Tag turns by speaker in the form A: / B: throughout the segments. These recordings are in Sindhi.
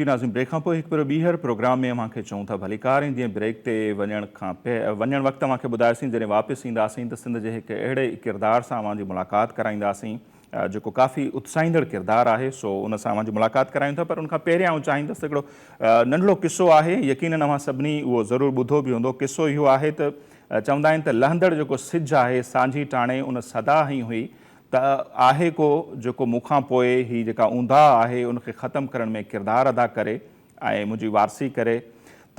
A: جي ناظرين بريڪ کان پوء هڪ ڀيرو ٻيهر پروگرام ۾ اوهان کي چئون ٿا ڀليڪار ۽ جيئن بريڪ تي وڃڻ کان وڃڻ وقت اوهان کي ٻڌايوسين جڏهن واپس اينداسين ته سنڌ جي هڪ اهڙي ڪردار سان اوهان جي ملاقات ڪرائينداسين جيڪو ڪافي اتساهيندڙ ڪردار آهي سو ان سان اوهان جي ملاقات ڪرايون ٿا پر ان کان پهريان آئون چاهيندس ته هڪڙو ننڍڙو قصو آهي يقينن اوهان سڀني اهو ضرور ٻڌو به هوندو قصو اهو آهي ته چوندا آهن ته لهندڙ جيڪو سج آهي سانجهي ٽاڻي ان صدا هنئي هئي ته آهي ڪو جيڪو مون کان پوء هي جيڪا اونداهه آهي ان کي ختم ڪرڻ ۾ ڪردار ادا ڪري ۽ منهنجي وارثي ڪري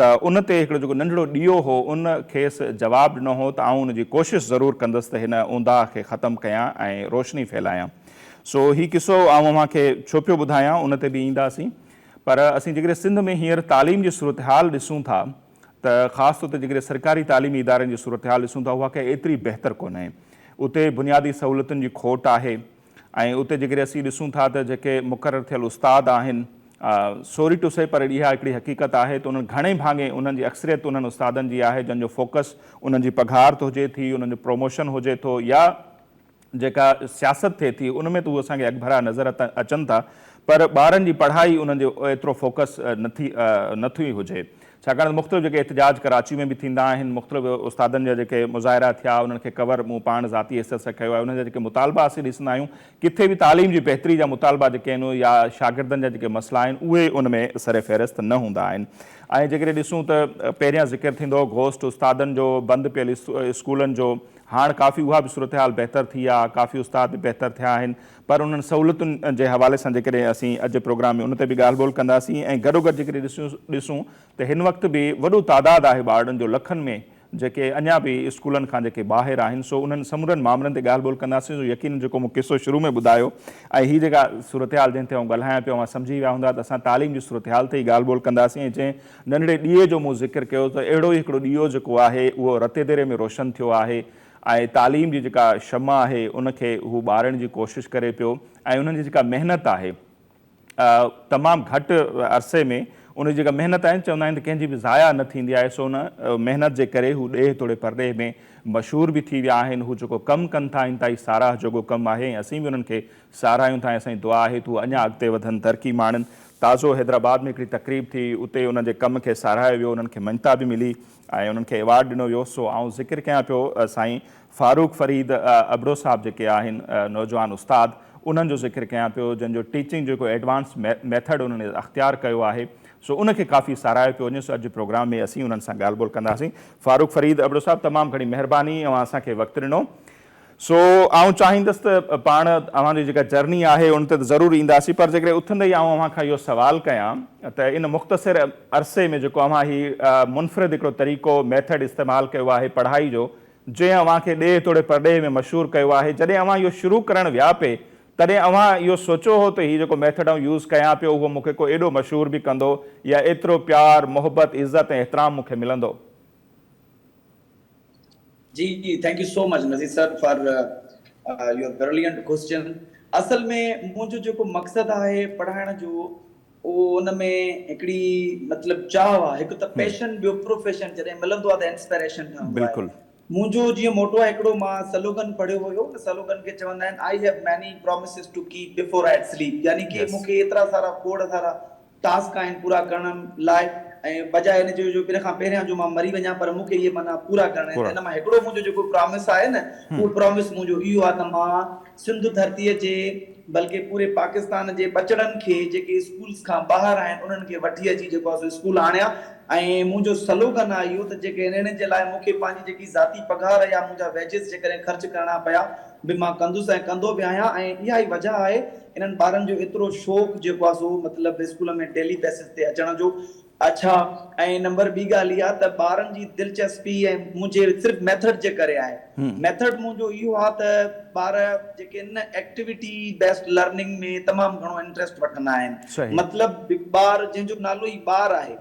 A: ته ان تي هڪڙو جيڪو ننڍڙو ڏيئو هو ان کيس جواب ڏنو هو ته آئون ان جي ڪوشش ضرور ڪندس ته هن اونداهه کي ختم ڪيان ۽ روشني ڦهلايان. سو هي قصو آئون اوهان کي ڇو پيو ٻڌايان ان تي به اينداسين پر اسين جيڪڏهن سنڌ ۾ هينئر تعليم جي صورتحال ڏسون ٿا ته خاص طور تي جيڪڏهن سرڪاري تعليمي ادارن جي صورتحال ڏسون ٿا اها ڪا ايتري بهتر ڪونهي. اتي بنيادي سهولتن جي کوٽ آهي ۽ اتي جيڪڏهن اسين ڏسون ٿا ته جيڪي مقرر ٿيل استاد آهن سوري ٽو سي پر اها هڪڙي حقيقت آهي ته انهن گهڻي ڀاڱي انهن جي اڪثريت انهن استادن جي آهي جن جو فوڪس انهن جي پگهار ته هجي ٿي انهن جو پروموشن هجي ٿو يا جيڪا سياست ٿئي ٿي ان ۾ ته هو اسان کي اڳڀرا نظر اچن ٿا پر ٻارن جي پڙهائي انهن جو ايترو فوڪس نٿي نٿي هجي ڇاڪاڻ ته مختلف جيڪي احتجاج ڪراچي ۾ به ٿيندا آهن مختلف استادن جا جيڪي مظاهرا ٿيا انهن کي ڪور مون پاڻ ذاتي حيثيت سان ڪيو آهي انهن جا جيڪي مطالبا اسين ڏسندا آهيون ڪٿي به تعليم جي بهتري جا مطالبا جيڪي آهن يا شاگردن جا جيڪي مسئلا آهن اهي ان ۾ سر فهرست نه هوندا آهن ۽ جيڪڏهن ڏسون ته پهريان ذڪر ٿيندو هو گهوسٽ استادن جو بند پيل اسڪولن جو هاڻ ڪافي اها به صورتحال بهتر ٿي آ، ڪافي استاد به بهتر ٿيا آهن پر انهن سهولتن جي حوالي سان جيڪڏهن اسين اڄ جي پروگرام ۾ ان تي به ڳالهه ٻولهه ڪنداسين ۽ گڏوگڏ جيڪڏهن ڏسون ڏسون ته هن وقت به وڏو تعداد آهي ٻارڙن جو لکن ۾ جيڪي اڃا به اسڪولن کان جيڪي ٻاهر آهن سو انهن سمورن مامرن تي ڳالهه ٻولهه ڪنداسين سو يقينن جيڪو مون قصو شروع ۾ ٻڌايو ۽ هي جيڪا صورتحال جنهن تي آئون ڳالهايان پيو اوهان سمجهي ويا هوندا ته اسان تعليم جي صورتحال تي ئي ڳالهه ٻولهه ڪنداسين ۽ جنهن ننڍڙي ڏيئي جو مون ذڪر ڪيو ته اهڙو ئي هڪڙو ڏيئو جيڪو آهي اهو رتيديري ۾ روشن ٿيو آهي ۽ تعليم جي جيڪا شمع آهي ان کي هو ٻارڻ جي ڪوشش ڪري پيو ۽ انهن جي جيڪا محنت آهي تمام گهٽ عرصي ۾ ان جي جيڪا محنت آهي چوندا آهن ته ڪنهن جي به ضايع نه ٿيندي آهي سو ان محنت جي ڪري هو ڏيهه توڙي پرڏيهه ۾ مشهور به ٿي ويا آهن هو جيڪو ڪم ڪن ٿا انتهائي ساراهه جوڳو ڪم آهي ۽ اسين به انهن کي ساراهيون ٿا ۽ اسان جي دعا آهي ته هو اڃا اڳتي وڌن ترقي ماڻن. تازو حيدرآباد ۾ هڪڙي تقريب ٿي اتي انهن جي ڪم کي ساراهيو ويو انهن کي مڃتا به ملي ۽ انهن کي ايوارڊ ڏنو ويو سو آئون ذڪر ڪيان پيو سائين فاروق فريد ابڙو صاحب جيڪي آهن نوجوان استاد انهن جو ذڪر ڪيان پيو جن جو ٽيچنگ جيڪو ايڊوانس ميٿڊ انهن اختيار ڪيو آهي سو ان کي ڪافي ساراهيو پيو وڃي سو اڄ جي پروگرام ۾ اسين انهن سان ڳالهه ٻولهه ڪنداسين فاروق فريد ابڙو صاحب تمام گهڻي مهرباني اوهان اسان کي وقت ڏنو. سو آئون چاهيندس ته پاڻ اوهان جي جيڪا جرني آهي ان تي ته ضرور اينداسين پر جيڪڏهن اٿندي ئي آئون اوهان کان اهو سوال ڪيان ته ان مختصر عرصي ۾ جيڪو اوهان هي منفرد هڪڙو طريقو، Method، استعمال ڪيو آهي پڙهائي جو جنهن اوهان کي ڏيهه توڙي پرڏيهه ۾ مشهور ڪيو آهي جڏهن اوهان اهو شروع ڪرڻ ويا پئي تڏهن اوهان اهو سوچيو هو ته هي جيڪو ميٿڊ آئون يوز ڪيان پيو اهو مون کي ڪو ايڏو مشهور به ڪندو يا ايترو پيار، محبت، عزت ۽ احترام مون کي ملندو؟
B: جي جي thank you so much Nazir sir for your brilliant question اصل ۾ منهنجو جيڪو مقصد آهي پڙهائڻ جو اهو ان ۾ هڪڙي مطلب چاهه آهي هڪ ته پيشن ٻيو پروفيشن جڏهن ملندو آهي ته انسپائريشن ٺهندو آهي منهنجو جيئن موٽو آهي هڪڙو مان سلوگن پڙهيو هيو ان سلوگن کي چوندا آهن I have many promises to keep before I sleep يعني ڪي مون کي ايترا سارا کوڙ سارا ٽاسڪ آهن پورا ڪرڻ لاء ۽ بجاء ان جي جو ان کان پهريان جو مان مري وڃان پر مون کي اهي معنيٰ پورا ڪرڻا آهن ته ان مان هڪڙو منهنجو جيڪو پرامس آهي نه اهو پرامس منهنجو اهو آهي ته مان سنڌ ڌرتيء جي بلڪه پوري پاڪستان جي ٻچڙن کي جيڪي اسڪولس کان ٻاهر آهن انهن کي وٺي اچي جيڪو آهي سو اسڪول آڻيان ۽ منهنجو سلوگن آهي اهو ته جيڪي انهن جي لاء مون کي پنهنجي جيڪي ذاتي پگهار يا منهنجا ويجز جيڪڏهن خرچ ڪرڻا پيا به مان ڪندس ۽ ڪندو به آهيان ۽ اها ئي وجهه آهي انهن ٻارن جو ايترو شوق جيڪو آهي سو مطلب اسڪول ۾ ڊيلي بيسز تي اچڻ جو. اڇا ۽ نمبر ٻي ڳالهه اها ته ٻارن جي دلچسپي ۽ منهنجي صرف ميٿڊ جي ڪري آهي ميٿڊ منهنجو اهو آهي ته ٻار جيڪي آهن نه ايڪٽيوٽي بيسڊ لرننگ ۾ تمام گهڻو انٽريسٽ وٺندا آهن مطلب ٻار جنهن جو نالو ئي ٻار آهي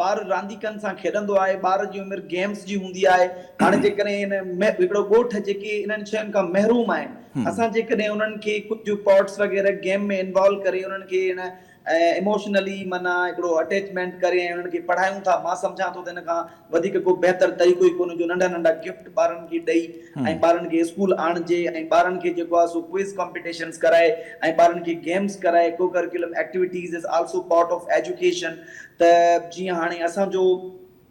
B: ٻار رانديڪن سان کيڏندو آهي، ٻار جي عمر گيمز جي هوندي آهي، هاڻي جيڪڏهن ان هڪڙو ڳوٺ جيڪي انهن شين کان محروم آهن، اسان جيڪڏهن انهن کي ڪجهه پاٽس وغيره گيم ۾ انوالو ڪري انهن کي ان ايموشنلي معنيٰ هڪڙو اٽيچمينٽ ڪري ۽ انهن کي پڙهايون ٿا مان سمجهان ٿو ته ان کان وڌيڪ ڪو بهتر طريقو ئي ڪونهي جو ننڍا ننڍا گفٽ ٻارن کي ڏئي ۽ ٻارن کي اسڪول آڻجي ۽ ٻارن کي جيڪو آهي سو ڪوئز ڪامپيٽيشنز ڪرائي ۽ ٻارن کي گيمز ڪرائي co curriculum activities is also part of education ته جيئن هاڻي اسان جو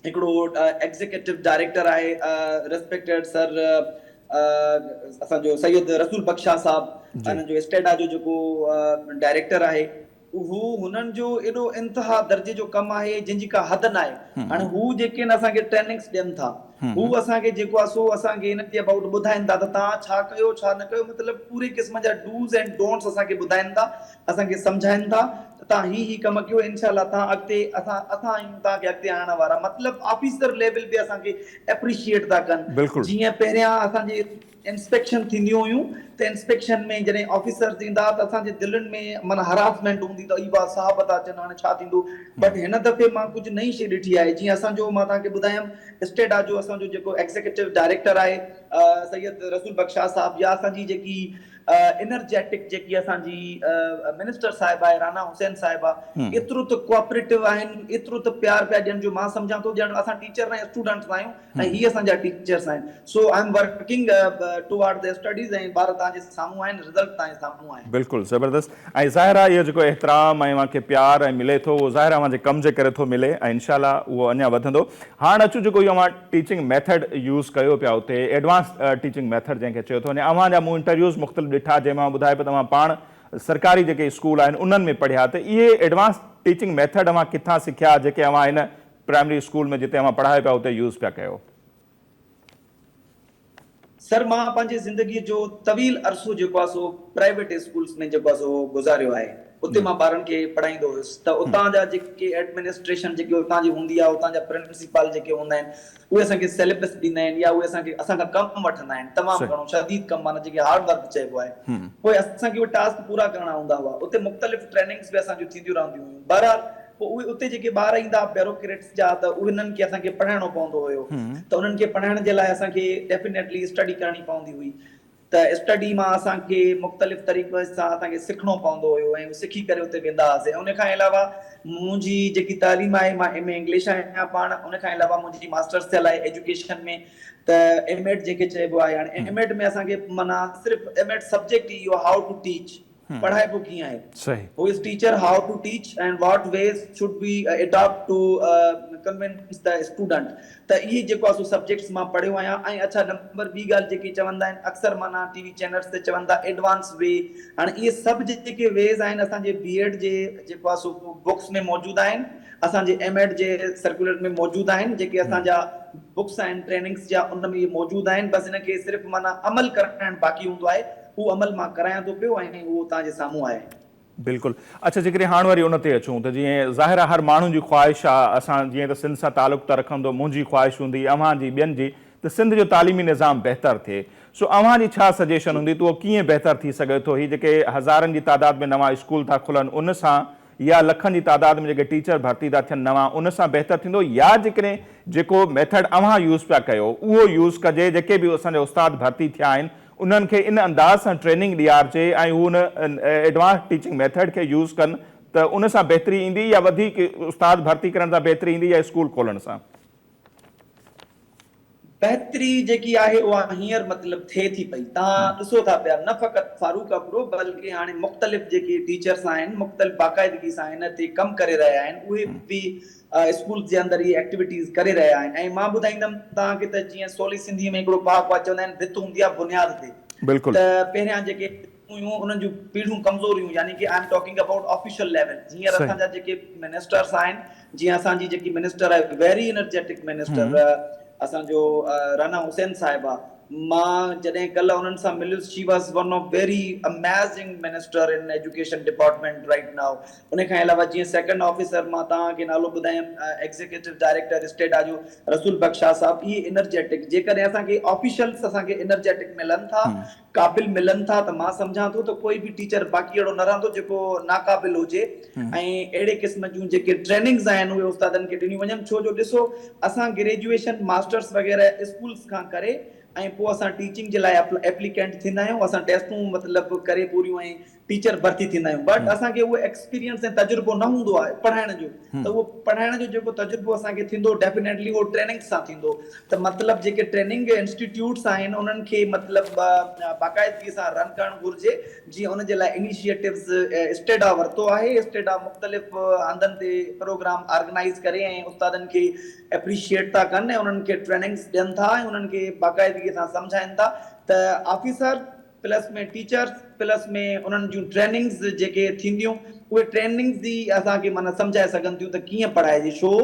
B: هڪڙو ايگزيڪيٽو ڊائريڪٽر آهي ريسپيڪٽيڊ سر اسان جو سيد رسول بخش شاهه صاحب ان جو اسٽيڊا جو جيڪو ڊائريڪٽر آهي اهو هنن جو ايڏو انتها درجي جو ڪم آهي جنهن جي ڪا حد ناهي. هاڻي هو جيڪي آهن اسان کي ٽريننگس ڏين ٿا. هو اسان کي جيڪو آهي سو اسان کي ان جي ابائوٽ ٻڌائين ٿا ته توهان ڇا ڪيو ڇا نه ڪيو مطلب پوري قسم جا ڊوز اينڊ ڊونٽس اسان کي ٻڌائين ٿا اسان کي سمجهائين ٿا ته توهان هي هي ڪم ڪيو انشاء الله توهان اڳتي اسان اسان آهيون توهان کي اڳتي آڻڻ وارا مطلب آفيسر ليول به اسان کي اپريشيئيٽ ٿا ڪن جيئن پهريان اسان جي انسپيڪشن ٿينديون هيون ته انسپيڪشن ۾ جڏهن آفيسرز ايندا ها ته اسان جي دلين ۾ معنيٰ هراسمينٽ هوندي ته اي صاحب ٿا اچن هاڻي ڇا ٿيندو بٽ هن دفعي مان ڪجهه نئين شي ڏٺي آهي جيئن اسان جو مان توهان کي ٻڌايم اسٽيڊا جو اسان جو جيڪو ايگزيڪيٽو ڊائريڪٽر آهي سيد رسول بخش شاهه صاحب يا اسان جي جيڪي انرجيٽڪ جيڪي اسان جي منسٽر صاحب آهي رانا حسين صاحبه ايترو ته ڪوآپريٽو آهن ايترو ته پيار پيا ڏين جو مان سمجهان ٿو ڄڻ اسان ٽيچر ۽ اسٽوڊنٽس آهيون ۽ هي اسان جا ٽيچرس آهن so I am working toward the studies ۽ ٻار توهان جي سامهون آهن رزلٽ توهان جي سامهون آهن.
A: بلڪل زبردست ۽ ظاهر آهي اهو جيڪو احترام ۽ اوهان کي پيار ۽ ملي ٿو اهو ظاهر آهي اوهان جي ڪم جي ڪري ٿو ملي ۽ انشاء الله اهو اڃا وڌندو هاڻ اچون جيڪو اهو اوهان ٽيچنگ ميٿڊ يوز ڪيو پيا اتي ايڊوانس ٽيچنگ ميٿڊ جنهن کي چيو ٿو وڃي اوهان جا مون انٽرويوز مختلف ڏٺا جنهن ۾ اوهان ٻڌايو پيا ته اوهان پاڻ سرڪاري جيڪي اسڪول آهن انهن ۾ پڙهيا ته اهي ايڊوانس ٽيچنگ ميٿڊ اوهان ڪٿان سکيا جيڪي اوهان هن پرائمري اسڪول ۾ جتي اوهان پڙهايو پيا اتي يوز پيا ڪيو.
B: سر مان پنهنجي زندگي جو طويل عرصو جيڪو آهي سو پرائيويٽ اسڪولس ۾ جيڪو آهي سو گذاريو آهي اتي مان ٻارن کي پڙهائيندو هيس ته اتان جا جيڪي ايڊمنسٽريشن جيڪي اتان جي هوندي آهي اتان جا پرنسپال جيڪي هوندا آهن اهي اسان کي سيليبس ڏيندا آهن يا اهي اسان کي اسان کان ڪم وٺندا آهن تمام گهڻو شديد ڪم معنيٰ جيڪي هارڊ ورڪ چئبو آهي پوء اسان کي اهي ٽاسڪ پورا ڪرڻا هوندا هئا اتي مختلف ٽريننگس به اسان جون ٿينديون رهنديون هيون بهرحال پوء اهي اتي جيڪي ٻار ايندا ها بيوروڪريٽس جا ته انهن کي اسان کي پڙهائڻو پوندو هيو ته انهن کي پڙهائڻ جي لاء اسان کي ڊيفينيٽلي اسٽڊي ڪرڻي پوندي هئي ته اسٽڊي مان اسان کي مختلف طريقي سان اسان کي سکڻو پوندو هيو ۽ سکي ڪري اتي ويندا هئاسين ان کان علاوه منهنجي جيڪي تعليم آهي مان ايم اي انگلش آهيان پاڻ ان کان علاوه منهنجي ماسٽرس ٿيل آهي ايجوڪيشن ۾ ته ايم ايڊ جنهن کي چئبو آهي هاڻي ايم ايڊ ۾ اسان کي معنيٰ صرف ايم ايڊ سبجيڪٽ ئي اهو how to teach پڙهائبو ڪيئن آهي صحيح who is teacher how to teach and what ways should be adopt to convince the student ته اهي جيڪو آهي سو سبجيڪٽس مان پڙهيو آهيان ۽ اڇا نمبر ٻي ڳالهه جيڪي چوندا آهن اڪثر معنيٰ ٽي وي چينلز تي چون ٿا ايڊوانس وي هاڻي اهي سڀ جيڪي ويز آهن اسان جي بي ايڊ جي جيڪو آهي سو بڪس ۾ موجود آهن اسان جي ايم ايڊ جي سرڪيولر ۾ موجود آهن جيڪي اسان جا بڪس آهن ٽريننگس جا ان ۾ اهي موجود آهن بس ان کي صرف معنيٰ عمل ڪرائڻ باقي هوندو آهي اهو عمل مان ڪرايان ٿو پيو ۽ اهو توهان جي سامهون آهي.
A: بلڪل اڇا جيڪڏهن هاڻ وري ان تي اچون ته جيئن ظاهر آهي هر ماڻهو جي خواهش آهي اسان جيئن ته سنڌ سان تعلق ٿا رکون ته منهنجي خواهش هوندي اوهان جي ٻين جي ته سنڌ جو تعليمي نظام بهتر ٿئي سو اوهان جي ڇا سجيشن هوندي ته اهو ڪيئن بهتر ٿي سگهي ٿو هي جيڪي هزارن جي تعداد ۾ نوان اسڪول ٿا کلن ان سان يا لکن جي تعداد ۾ جيڪي ٽيچر ڀرتي ٿا ٿين نوان ان سان بهتر ٿيندو يا جيڪڏهن جيڪو ميٿڊ اوهان يوز پيا ڪيو اهو يوز ڪجي جيڪي به اسان جا استاد ڀرتي ٿيا آهن انهن کي ان انداز سان ٽريننگ ڏيارجي ۽ هو ان ايڊوانس ٽيچنگ ميٿڊ کي يوز ڪن ته ان سان بهتري ايندي يا وڌيڪ استاد ڀرتي ڪرڻ سان بهتري ايندي يا اسڪول کولڻ سان.
B: بهتري جيڪي آهي اها هينئر مطلب ٿئي ٿي پئي توهان ڏسو ٿا پيا نه فقط فاروق ابڙو بلڪه هاڻي مختلف جيڪي ٽيچرس آهن مختلف باقاعدگي سان ان تي ڪم ڪري رهيا آهن اهي به اسڪولز جي اندر اهي ايڪٽيوٽيز ڪري رهيا آهن ۽ مان ٻڌائيندم توهان کي ته جيئن سولي سنڌي ۾ هڪڙو پهاڪو آهي چوندا آهن ڀت هوندي آهي بنياد تي ته پهريان جيڪي هيون انهن جون پيڙهيون ڪمزور هيون يعني ڪي I am talking about official level هينئر اسان جا جيڪي منسٽرس آهن جيئن اسان جي جيڪي منسٽر آهي ويري انرجيٽڪ منسٽر اسان جو رانا حسين صاحبه مان جڏهن ڪلهه انهن سان مليس she was one of very amazing minister in education department right now ان کان علاوه جيئن سيڪنڊ آفيسر مان توهان کي نالو ٻڌايم ايگزيڪيٽو ڊائريڪٽر اسٽيڊا جو رسول بخش شاهه صاحب اهي انرجيٽڪ جيڪڏهن اسان کي آفيشلس اسان کي انرجيٽڪ ملن ٿا قابل ملن ٿا ته مان سمجهان ٿو ته ڪوئي به ٽيچر باقي اهڙو نه رهندو جيڪو ناقابل هجي ۽ اهڙي قسم جون جيڪي ٽريننگز آهن اهي استادن کي ڏنيون وڃن ڇو جو ڏسو اسان گريجوئيشن ماسٽرس وغيره اسڪولز کان ڪري ۽ پوء اسان ٽيچنگ جي لاء ايپليڪينٽ ٿيندا آهيون اسان ٽيسٽون مطلب ڪري پوريون ۽ ٽيچر ڀرتي ٿيندا آهيون بٽ اسان کي اهو ايڪسپيرينس ۽ تجربو نه هوندو آهي پڙهائڻ جو ته اهو پڙهائڻ جو جيڪو تجربو اسان کي ٿيندو ڊيفينيٽلي اهو ٽريننگ سان ٿيندو ته مطلب جيڪي ٽريننگ انسٽيٽيوٽس آهن انهن کي مطلب باقاعدگي سان رن ڪرڻ گهرجي جيئن ان جي لاء انيشيٽوز اسٽيڊا ورتو آهي اسٽيڊا مختلف هنڌن تي پروگرام آرگنائيز ڪري ۽ استادن کي ايپريشيئيٽ ٿا ڪن ۽ انهن کي ٽريننگز ڏين ٿا ۽ انهن کي باقاعدگي سان سمجهائين ٿا ته آفيسر پلس ۾ ٽيچرس پلس ۾ انهن جون ٽريننگز جيڪي ٿينديون اهي ٽريننگز ئي اسان کي معنيٰ سمجهائي سگهن ٿيون ته ڪيئن پڙهائجي ڇو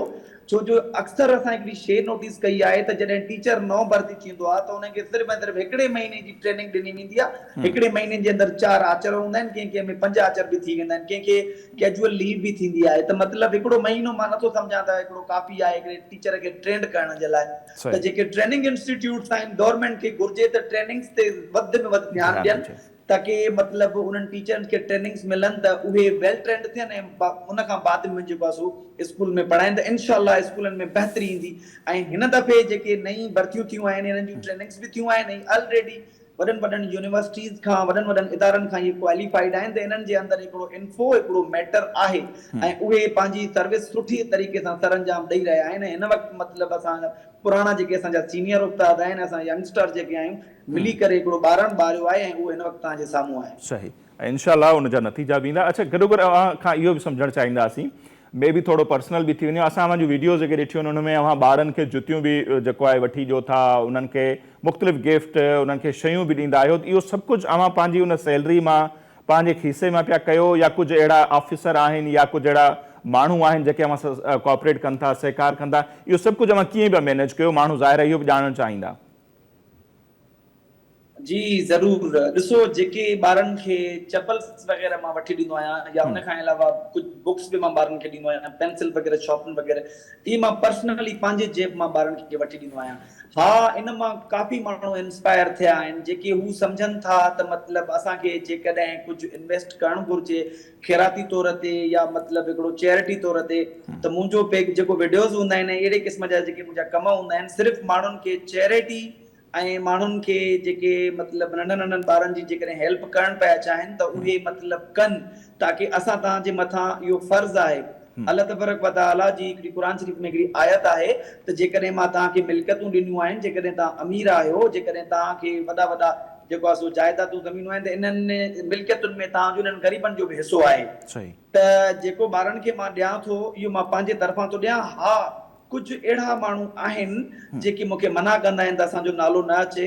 B: ڇو جو اڪثر اسان هڪڙي شيء نوٽيس ڪئي آهي ته جڏهن ٽيچر نئون ڀرتي ٿيندو آهي ته ان کي صرف ۽ صرف هڪڙي مهيني جي ٽريننگ ڏني ويندي آهي هڪڙي مهيني جي اندر چار آچر هوندا آهن ڪنهن ڪنهن ۾ پنج آچر به ٿي ويندا آهن ڪنهن کي ڪيجوئل ليو به ٿيندي آهي ته مطلب هڪڙو مهينو مان نٿو سمجهان ته هڪڙو ڪافي آهي هڪڙي ٽيچر کي ٽرينڊ ڪرڻ جي لاء ته جيڪي ٽريننگ انسٽيٽيوٽس آهن گورنمينٽ کي گهرجي ته ٽريننگس تي وڌ ۾ وڌ ڌيان ڏين تاڪي مطلب انهن ٽيچرن کي ٽريننگس ملن ته اهي ويل ٽرينڊ ٿين ۽ ان کان بعد ۾ جيڪو آهي سو اسڪول ۾ پڙهائين ته انشاء الله اسڪولن ۾ بهتري ايندي ۽ هن دفعي جيڪي نئين ڀرتيون ٿيون آهن انهن جون ٽريننگس به ٿيون آهن ۽ الريڊي وڏن وڏن يونيورسٽيز کان وڏن وڏن ادارن کان اهي ڪواليفائيڊ آهن ته انهن جي اندر هڪڙو انفو هڪڙو ميٽر آهي ۽ اهي پنهنجي سروس سٺي طريقي سان سرانجام ڏئي رهيا آهن ۽ هن وقت مطلب اسان پراڻا جيڪي اسان جا سينيئر استاد آهن اسان ينگسٽر جيڪي آهيون ملي ڪري هڪڙو ٻارڻ ٻاريو آهي ۽ اهو هن وقت توهان جي سامهون آهي.
A: صحيح ۽ انشاء الله ان جا نتيجا به ايندا. اڇا گڏوگڏ اوهان کان اهو به سمجهڻ چاهينداسين مي بي ٿورو پرسنل به ٿي وڃي اسان اوهان جون ويڊيوز جيڪي ڏٺيون آهن ان ۾ اوهان ٻارن کي جتيون به جيڪو آهي وٺي ڏيو ٿا انهن کي مختلف گفٽ انهن کي شيون به ڏيندا آهيو ته اهو سڀ ڪجهه اوهان پنهنجي ان سيلري مان پنهنجي کيسي مان پيا ڪيو يا ڪجهه اهڙا آفيسر آهن يا ڪجهه اهڙا ماڻهو آهن جيڪي اوهان سان ڪوآپريٽ ڪن ٿا سهڪار ڪن ٿا اهو سڀ ڪجهه اوهان ڪيئن پيا مينيج ڪيو ماڻهو ظاهر آهي اهو به ڄاڻڻ چاهيندا.
B: جي ضرور ڏسو جيڪي ٻارن کي چپلس وغيره مان وٺي ڏيندو آهيان يا ان کان علاوه ڪجهه بڪس به مان ٻارن کي ڏيندو آهيان پينسل وغيره شارپنر وغيره اهي مان پرسنلي پنهنجي جيب مان ٻارن کي وٺي ڏيندو آهيان ها ان مان ڪافي ماڻهو انسپائر ٿيا آهن جيڪي هو سمجهن ٿا ته مطلب اسان کي جيڪڏهن ڪجهه انويسٽ ڪرڻ گهرجي خيراتي طور تي يا مطلب هڪڙو چيرٽي طور تي ته منهنجو پيڪ جيڪو وڊيوز هوندا آهن ۽ اهڙي قسم جا جيڪي منهنجا ڪم هوندا آهن صرف ماڻهن کي چيرٽي ۽ ماڻهن کي جيڪي مطلب ننڍن ننڍن ٻارن جي جيڪڏهن هيلپ ڪرڻ پيا چاهين ته اهي مطلب ڪن تاڪه اسان توهان جي مٿان اهو فرض آهي الله تبارڪ و تعالي جي هڪڙي قرآن شريف ۾ هڪڙي آيت آهي ته جيڪڏهن مان توهان کي ملڪيتون ڏنيون آهن جيڪڏهن توهان امير آهيو جيڪڏهن توهان کي وڏا وڏا جيڪو آهي سو جائدادون زمينون آهن ته انهن ملڪيتن ۾ توهان جو انهن غريبن جو به حصو آهي ته جيڪو ٻارن کي مان ڏيان ٿو اهو مان پنهنجي طرفان ٿو ڏيان ها ڪجهه اهڙا ماڻهو آهن جيڪي مون کي منع ڪندا آهن ته اسان جو نالو نه اچي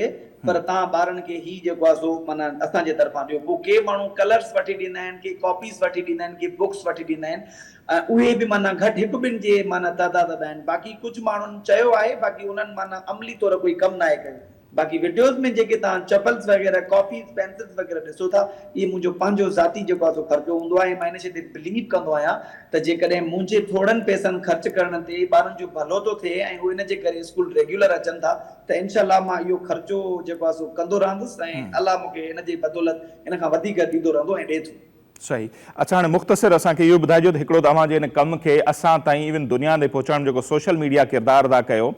B: پر توهان ٻارن کي هي جيڪو آهي سو معنيٰ اسان جي طرفان ڏيو. پوء ڪي ماڻهو ڪلرس وٺي ڏيندا آهن، ڪي ڪاپيز وٺي ڏيندا آهن، ڪي بڪس وٺي ڏيندا آهن ۽ اهي به معنيٰ گهٽ هڪ ٻن جي معنيٰ تعداد ۾ آهن. باقي ڪجهه ماڻهن چيو آهي باقي انهن معنيٰ عملي طور ڪوئي ڪم ناهي ڪيو. باقي وڊيوز ۾ جيڪي توهان چپلز وغيره ڪاپيز پينسلز وغيره ڏسو ٿا اهي منهنجو پنهنجو ذاتي جيڪو آهي سو خرچو هوندو آهي ۽ مان ان شي تي بليو ڪندو آهيان ته جيڪڏهن منهنجي ٿورن پئسن خرچ ڪرڻ تي ٻارن جو ڀلو ٿو ٿئي ۽ هو ان جي ڪري اسڪول ريگيولر اچن ٿا ته انشاء الله مان اهو خرچو جيڪو آهي سو ڪندو رهندس ۽ الله مون کي ان جي بدولت ان کان وڌيڪ ڏيندو رهندو ۽ ڏئي ٿو.
A: صحيح. اڇا هاڻي مختصر اسان کي اهو ٻڌائجو ته هڪڙو ته اوهان جي هن ڪم کي اسان تائين ايون دنيا تائين پهچائڻ ۾ جيڪو سوشل ميڊيا ڪردار ادا ڪيو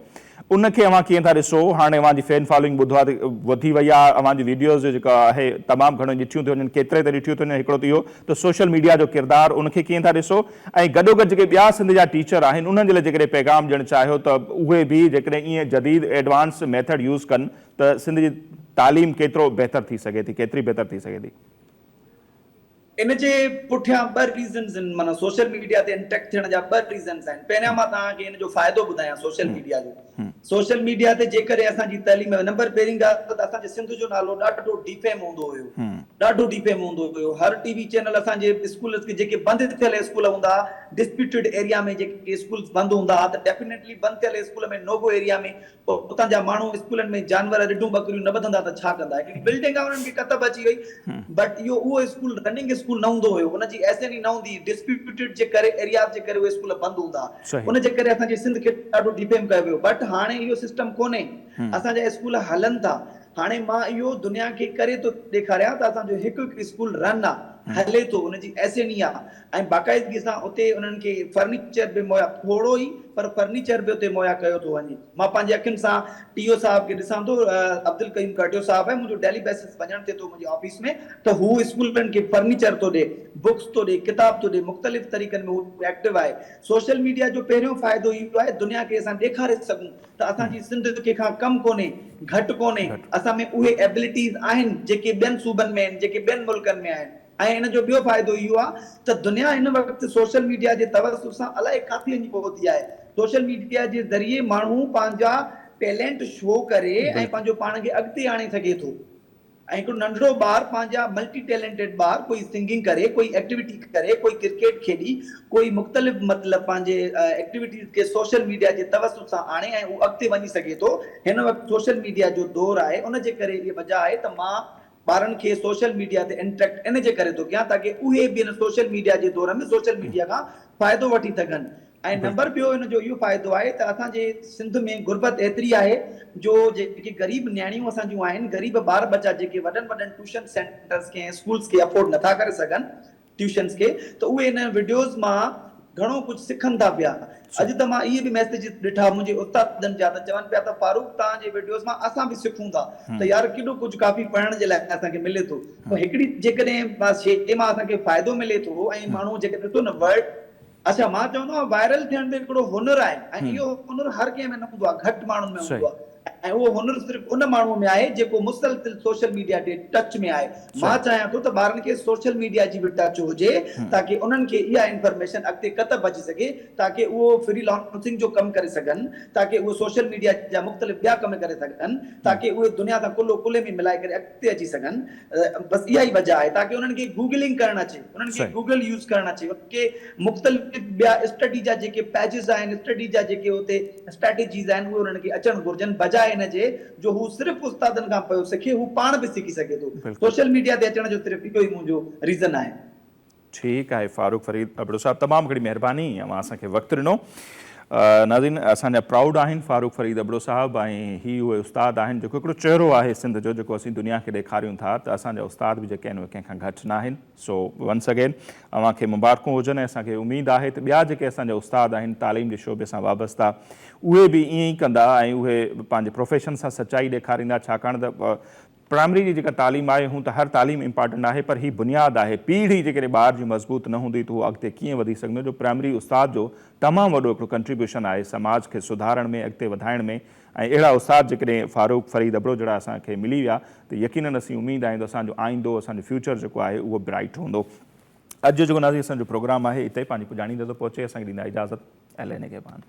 A: ان کي اوهان ڪيئن ٿا ڏسو هاڻي اوهان جي فين فالوئنگ ٻڌو آهي ته وڌي وئي آهي اوهان جي ويڊيوز جو جيڪو آهي تمام گهڻو ڏٺيون ٿيون وڃن ڪيتري ته ڏٺيون ٿيون وڃن هڪڙو ته اهو ته سوشل ميڊيا جو ڪردار ان کي ڪيئن ٿا ڏسو ۽ گڏوگڏ جيڪي ٻيا سنڌ جا ٽيچر آهن انهن جي لاء جيڪڏهن پيغام ڏيڻ چاهيو ته اهي به جيڪڏهن ائين جديد ايڊوانس ميٿڊ يوز ڪن ته سنڌ جي تعليم ڪيترو بهتر ٿي سگهي ٿي ڪيتري بهتر ٿي سگهي ٿي.
B: ان جي پٺيان ٻه ريزنز آهن معنيٰ سوشل ميڊيا تي انٽريڪٽ ٿيڻ جا ٻه ريزنز آهن پهريان مان توهان کي ان جو فائدو ٻڌايان سوشل ميڊيا جو سوشل ميڊيا تي جيڪڏهن اسان جي تعليم نمبر پهرين ڳالهه ته اسان جي سنڌ جو نالو ڏاڍو ڊيفيم هوندو هيو ڏاڍو ڊيفيم هوندو هيو هر ٽي وي چينل اسان جي اسڪول کي جيڪي بند ٿيل اسڪول هوندا ها ڊسپيوٽيڊ ايريا ۾ جيڪي اسڪولز بند هوندا ها ته ڊيفينيٽلي بند ٿيل اسڪول ۾ نوگو ايريا ۾ پوء اتان جا ماڻهو اسڪولن ۾ جانور رڍون ٻڪريون نه ٻڌندا ته ڇا ڪندا؟ هڪڙي بلڊنگ آهي انهن کي ڪتب اچي وئي بٽ اهو اهو اسڪول رننگ اسڪول نه هوندو هيو ان جي ايس اين اي نه هوندي هئي ڊسپيوٽيڊ جي ڪري ايرياز جي ڪري اهي اسڪول بند هوندا ها ان جي ڪري اسان جي سنڌ کي ڏاڍو ڊيفيم ڪيو ويو بٽ هاڻي اهو سسٽم ڪونهي اسان جا اسڪول هلن ٿا هاڻي مان اهو دنيا کي ڪري ٿو ڏيکاريان ته اسان جو هڪ هڪ اسڪول رن آهي. هلي ٿو ان جي ايس اين اي آ ۽ باقاعدگي سان اتي انهن کي فرنيچر به مهيا ٿورو ئي پر فرنيچر به اتي مهيا ڪيو ٿو وڃي. مان پنهنجي اکين سان ٽي او صاحب کي ڏسان ٿو عبدالقيوم ڪرٽيو صاحب آهي منهنجو ڊيلي بيسس وڃڻ ٿئي ٿو منهنجي آفيس ۾ ته هو اسڪولن کي فرنيچر ٿو ڏي بڪس ٿو ڏي ڪتاب ٿو ڏي مختلف طريقن ۾ هو ايڪٽو آهي. سوشل ميڊيا جو پهريون فائدو اهو آهي دنيا کي اسان ڏيکاري سگهون ته اسان جي سنڌ ڪنهن کان ڪم ڪونهي، گهٽ ڪونهي، اسان ۾ اهي ايبلٽيز آهن جيڪي ٻين صوبن ۾ آهن، جيڪي ٻين ملڪن ۾ آهن ۽ ان جو ٻيو فائدو اهو آهي ته دنيا هن وقت سوشل ميڊيا جي توسط سان الائي ڪاٿي وڃي پهتي آهي، سوشل ميڊيا جي ذريعي ماڻهو پنهنجا ٽيلنٽ شو ڪري ۽ پنهنجو پاڻ کي اڳتي آڻي سگهي ٿو. ۽ هڪڙو ننڍڙو ٻار پنهنجا ملٽي ٽيلنٽيڊ ٻار ڪوئي سنگنگ ڪري ڪوئي ايڪٽيوٽي ڪري ڪوئي ڪرڪيٽ کيڏي ڪوئي مختلف مطلب پنهنجي ايڪٽيوٽيز کي سوشل ميڊيا جي توسط سان آڻي ۽ اهو اڳتي وڃي سگهي ٿو هن وقت سوشل ميڊيا جو دور آهي ان جي ڪري اهي وجهه آهي ته مان ٻارن کي سوشل ميڊيا تي انٽريڪٽ ان جي ڪري ٿو ڪيان تاڪه اهي به هن سوشل ميڊيا جي دور ۾ سوشل ميڊيا کان فائدو وٺي سگهن ۽ نمبر ٻيو ان جو اهو فائدو آهي ته اسان جي سنڌ ۾ غربت ايتري آهي جو جيڪي غريب نياڻيون اسان جون آهن غريب ٻار ٻچا جيڪي وڏن وڏن ٽيوشن سينٽرز کي ۽ اسڪولز کي افورڊ نٿا ڪري سگهن ٽيوشنز کي ته اهي ان وڊيوز مان گهڻو ڪجهه سکن ٿا پيا اڄ ته مان اهي به ميسيجز ڏٺا منهنجي استادن جا ته چون پيا ته فاروق توهان جي وڊيوز مان اسان به سکون ٿا ته يار ڪيڏو ڪجهه ڪافي پڙهڻ جي لاء اسان کي ملي ٿو هڪڙي جيڪڏهن شيء مان اسان کي فائدو ملي ٿو ۽ ماڻهو جيڪڏهن ڏسو نه ورلڊ اڇا مان چوندو آهيان وائرل ٿيڻ به هڪڙو هنر آهي ۽ اهو هنر هر ڪنهن ۾ نه هوندو آهي گهٽ ماڻهن ۾ هوندو آهي ۽ اهو هنر صرف ان ماڻهو ۾ آهي جيڪو مسلسل سوشل ميڊيا تي ٽچ ۾ آهي مان چاهيان ٿو ته ٻارن کي سوشل ميڊيا جي به ٽچ هجي تاڪه انهن کي اها انفارميشن اڳتي ڪتب اچي سگهي تاڪه اهو فري لانسنگ جو ڪم ڪري سگهن تاڪه اهي سوشل ميڊيا جا مختلف ٻيا ڪم ڪري سگهن تاڪه اهي دنيا سان ڪلهو ڪلهي ۾ ملائي ڪري اڳتي اچي سگهن بس اها ئي وجه آهي تاڪه انهن کي گوگلنگ ڪرڻ اچي انهن کي گوگل يوز ڪرڻ اچي انهن کي مختلف ٻيا اسٽڊي جا جيڪي پيجز آهن اسٽڊي جا جيڪي اتي اسٽريٽجيز آهن اهي انهن کي اچڻ گهرجن بجاء ان جي جو هو صرف استادن کان پيو سکي هو پاڻ به سکي سگهي ٿو سوشل ميڊيا تي اچڻ جو صرف اهو ئي منهنجو ريزن آهي.
A: ٺيڪ آهي فاروق فريد ابڙو صاحب تمام گهڻي مهرباني اوهان اسان کي وقت ڏنو ناظرين اسان جا پرائوڊ آهن فاروق فريد ابڙو صاحب ۽ هي اهي استاد آهن جيڪو هڪڙو چهرو آهي سنڌ جو جيڪو اسين دنيا کي ڏيکاريون ٿا ته اسان جا استاد به جيڪي آهن اهي ڪنهن کان گهٽ نه آهن سو ونس اگين اوهان کي مبارڪون هجن ۽ اسان کي اميد آهي ته ٻيا جيڪي اسان جا استاد آهن تعليم جي شعبي سان وابسته اهي به ائين ئي ڪندا ۽ اهي پنهنجي پروفيشن سان سچائي ڏيکاريندا ڇاڪاڻ ته پرائمري جي جيڪا تعليم آهي هون ته هر تعليم امپارٽنٽ آهي پر هي بنياد آهي پيڙهي جيڪڏهن ٻار جي مضبوط نه هوندي ته هو اڳتي ڪيئن وڌي سگهندو جو پرائمري استاد جو تمام وڏو هڪڙو ڪنٽريبيوشن آهي سماج کي سڌارڻ ۾ اڳتي وڌائڻ ۾ ۽ اهڙا استاد جيڪڏهن فاروق فريد ابڙو جهڙا اسان کي ملي ويا ته يقينن اسين اميد آهيون ته اسان جو آئيندو اسان جو فيوچر جيڪو آهي اهو برائيٽ هوندو اڄ جو جيڪو ناظرين اسان جو پروگرام آهي اتي پنهنجي پڄاڻي تي ٿو پهچي اسان کي ڏيندا اجازت الله نگهبان.